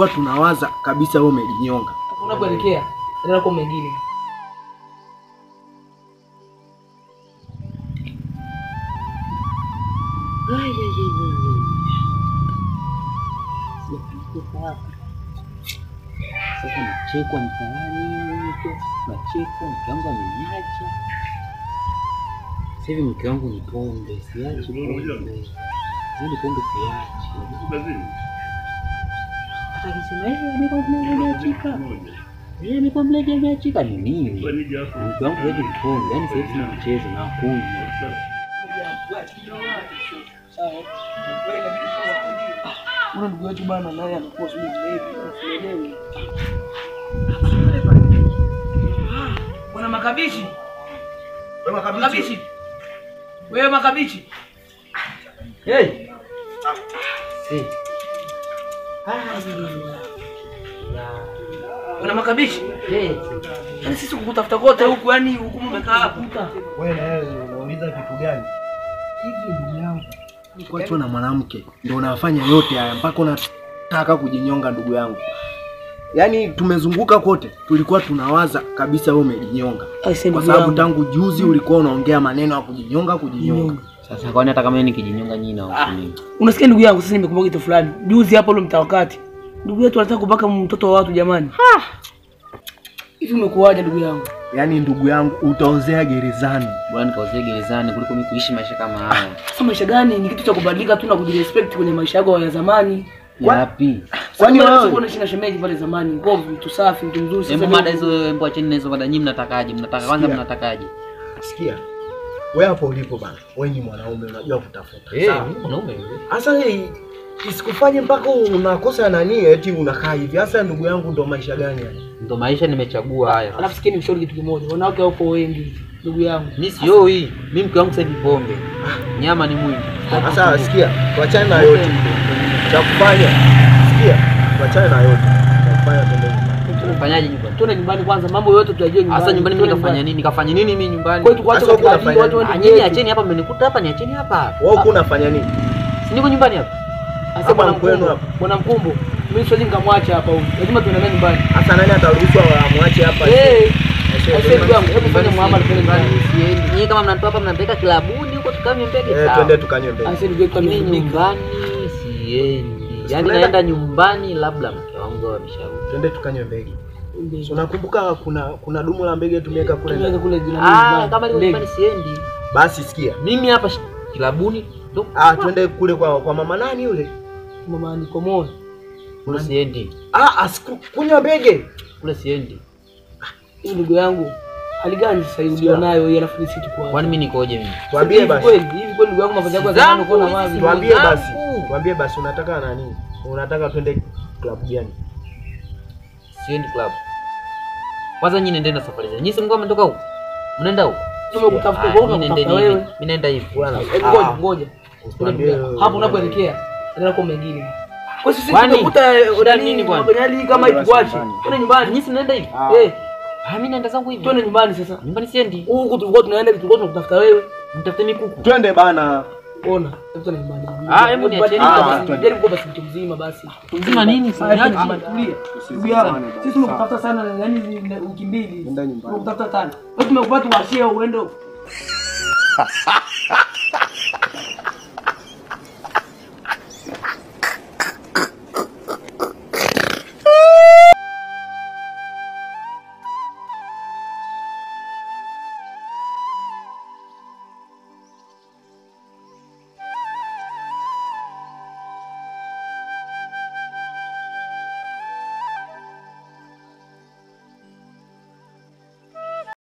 tulikuwa tunawaza kabisa wewe umejinyonga. Unapoelekea endelea kwa mengine. Sasa nachekwa mtaani, nachekwa, mke wangu ameniacha. Sasa hivi mke wangu ni pombe, siachi pombe. Yaani pombe siachi. Hata kisema hivi amekuwa mlevi. Yeye amekuwa mlevi ameachika ni nini? Mke wangu hivi ni pombe, yaani sasa hivi sina mchezo na kunywa. Ule ndugu yetu bana naye anakuwa sio mlevi, usielewi. Bwana Makabichi. Wewe Makabichi. Wewe Makabichi. Hey. Si. Bwana Makabichi. Hey. Yaani sisi kukutafuta kote huku, yani huku umekaa hapo. Wewe na wewe unauliza kitu gani? Hivi ndugu yangu, kuachwa na mwanamke ndio unafanya yote haya mpaka unataka kujinyonga ndugu yangu. Yaani tumezunguka kote, tulikuwa tunawaza kabisa wewe umejinyonga. Kwa sababu tangu juzi ulikuwa unaongea maneno ya kujinyonga kujinyonga. Sasa kwani hata kama mimi nikijinyonga nyinyi na hukumu nini? Unasikia ndugu yangu, sasa nimekumbuka kitu fulani. Juzi hapo ule mtawakati. Ndugu yetu anataka kubaka mtoto wa watu jamani. Hivi umekuaje ndugu yangu? Yaani ndugu yangu utaozea gerezani. Bwana nikaozea gerezani kuliko mimi kuishi maisha kama haya. Sasa maisha gani? Ni kitu cha kubadilika tu na kujirespect kwenye maisha yako ya zamani. Yapi? Kwani wewe unaishi na shemeji pale zamani? Kwa mtu safi, mtu mzuri. Sasa mada hizo hebu acheni na hizo mada, nyinyi mnatakaje? Mnataka kwanza mnatakaje? Sikia. Wewe hapo ulipo bana, wewe ni mwanaume unajua kutafuta. Sawa, mimi mwanaume yule. Sasa isikufanye mpaka unakosa nani eti unakaa hivi. Sasa ndugu yangu ndo maisha gani haya? Ndo maisha nimechagua haya. Alafu sikia nimshauri kitu kimoja. Wanawake wapo wengi ndugu yangu. Mimi sioi. Mimi mke wangu sasa hivi pombe. Nyama ni mwingi. Sasa sikia, tuachane na yote. Cha kufanya. Sikia, tuachane na yote. Cha kufanya twende nyumbani. Tufanyaje nyumbani? Twende nyumbani kwanza, mambo yote tuyajue nyumbani. Sasa nyumbani mimi nikafanya nini? Nikafanya nini mimi nyumbani? Kwa hiyo tuache watu waende. Nyinyi acheni hapa, mmenikuta hapa, niacheni hapa. Wewe uko unafanya nini? Si niko nyumbani hapa. Sasa bwana Mkwenu hapa. Bwana Mkumbo, mimi siwezi nikamwacha hapa huyu. Lazima tuende nyumbani. Sasa nani ataruhusu amwache hapa? Eh. Sasa ndugu yangu, hebu fanya muamala pale nyumbani. Siendi. Nyinyi kama mnanitoa hapa mnanipeleka kilabuni huko tukanywe mbege. Eh, twende tukanywe mbege. Sasa ndugu yetu nyumbani siendi. Yaani naenda nyumbani labda mke wangu ameshauri. Twende tukanywe mbege. So nakumbuka kuna dumu la mbege tumeweka kule. Tumeweka kule jirani. Ah, kama liko nyumbani siendi. Basi sikia. Mimi hapa kilabuni. Ah, twende kule kwa mama nani yule? Mama Nikomoe. Kule siendi. Ah, asikunywa mbege. Kule siendi. Hii ndugu yangu, hali gani sasa hivi ulionayo hii alafu sisi tuko wapi? Kwani mimi nikoje mimi? Tuambie basi. Kweli, hivi kweli ndugu yangu mavazi yako ya zamani uko na wapi? Tuambie basi. Tuambie basi unataka nani? Unataka twende club gani? Siendi club. Kwanza nyinyi nendeni na safari zenu. Nyinyi si mko mmetoka huko? Mnaenda huko? Tumekutafuta wewe, unataka wewe. Mimi naenda hivi. Ngoja, ngoja. Hapo unapoelekea endelea kwa mengine. Kwa sisi tumekuta nini bwana? Hali kama ituache. Twende nyumbani. Nyinyi si mnaenda hivi? Eh. Ah, mimi naenda zangu hivi. Twende nyumbani sasa. Nyumbani siendi. Huku tulikuwa tunaenda tulikuwa tunakutafuta wewe. Mtafute mikuku. Twende bana. Ona, hebu nyumbani. Ah, hebu niacheni basi. Jaribu kwa basi mtu mzima basi. Mzima nini? Tulia. Sisi tumekutafuta sana yani wiki mbili. Nenda nyumbani. Tumekutafuta sana. Wewe tumekupata uachie uende.